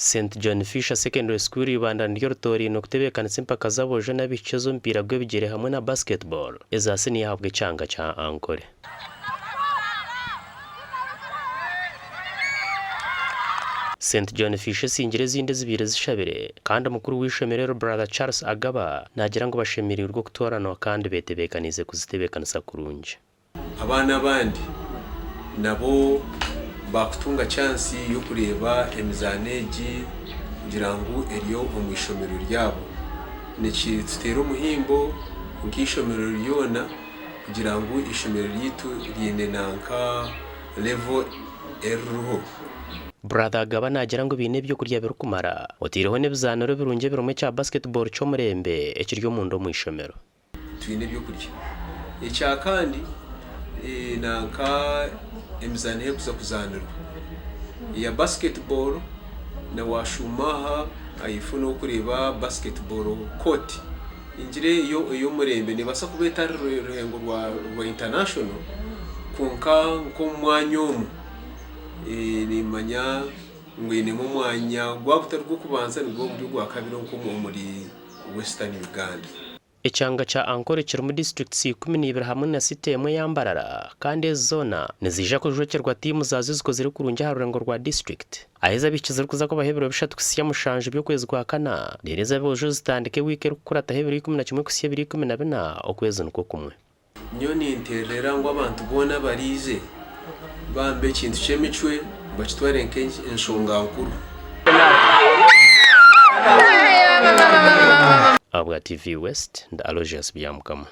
St John Fisher Secondary School Ibanda niryo ritoorainwe kutebeekanisa empaka z'aboojo n'abaishiki ez'omupiira gw'ebigyere hamwe na basketball eza siniya ahabw'ekyanga kya Ankole. St John Fisher esingire ezindi ezibaire zishabire kandi mukuru w'eishomero eryo Brother Charles Agaba naagira ngu bashemereirwe okutooranwa kandi betebeekaniize kuzitebeekanisa kurungi. Abaana abandi nabo baakutunga chansi y'okureeba emizaano egi kugira ngu eri omu ishomero ryabo. Nikituteera omuhimbo nk'eishomero ryona kugira ngu eishomero ryaitu riine nanka level eririho. Brother Agaba naagira ngu baine eby'okurya birikumara, otaireho n'ebizaaniro ebirungi ebirimu ekya basketball ky'omurembe ekiri omunda omu ishomero. Twine ebyokurya. Ekya kandi nanka emizaano eyerikuza kuzaanirwa eya basketball na washuuma aha ahaifo nokureeba basketball court ningira eyo ey'omurembe nebaasa kuba etari rurengo rwa international kwonka nk'omu mwanya omu nimanya ngu einemu omwanya gwaba gutari gw'okubanza nigwo guri ogwakabiri omuri Western Uganda. Ekyanga kya Ankole kirimu disiturikiti 12 hamwe na site emwe eya Mbarara kandi ezi zoona niziija kujwekyerwa tiimu zaazo ezikozire kurungi aha rurengo rwa disiturikiti. Ahu ez'abaishiki zirikuza kubaho ebiro bishatu kuhitsya mushanju by'okwezi kwa kana reero ez'aboojo zitandike wiiki erikukurataho ebiro 11 kuhitsya ebiro 14 okwezi nikwo kumwe. Nyowe ninteerera ngu abantu boona abariije bambe ekintu ky'emicwe bakitware nk'enshonga nkuru. Ahabwa TV West, ndi Aloysius Byamukama.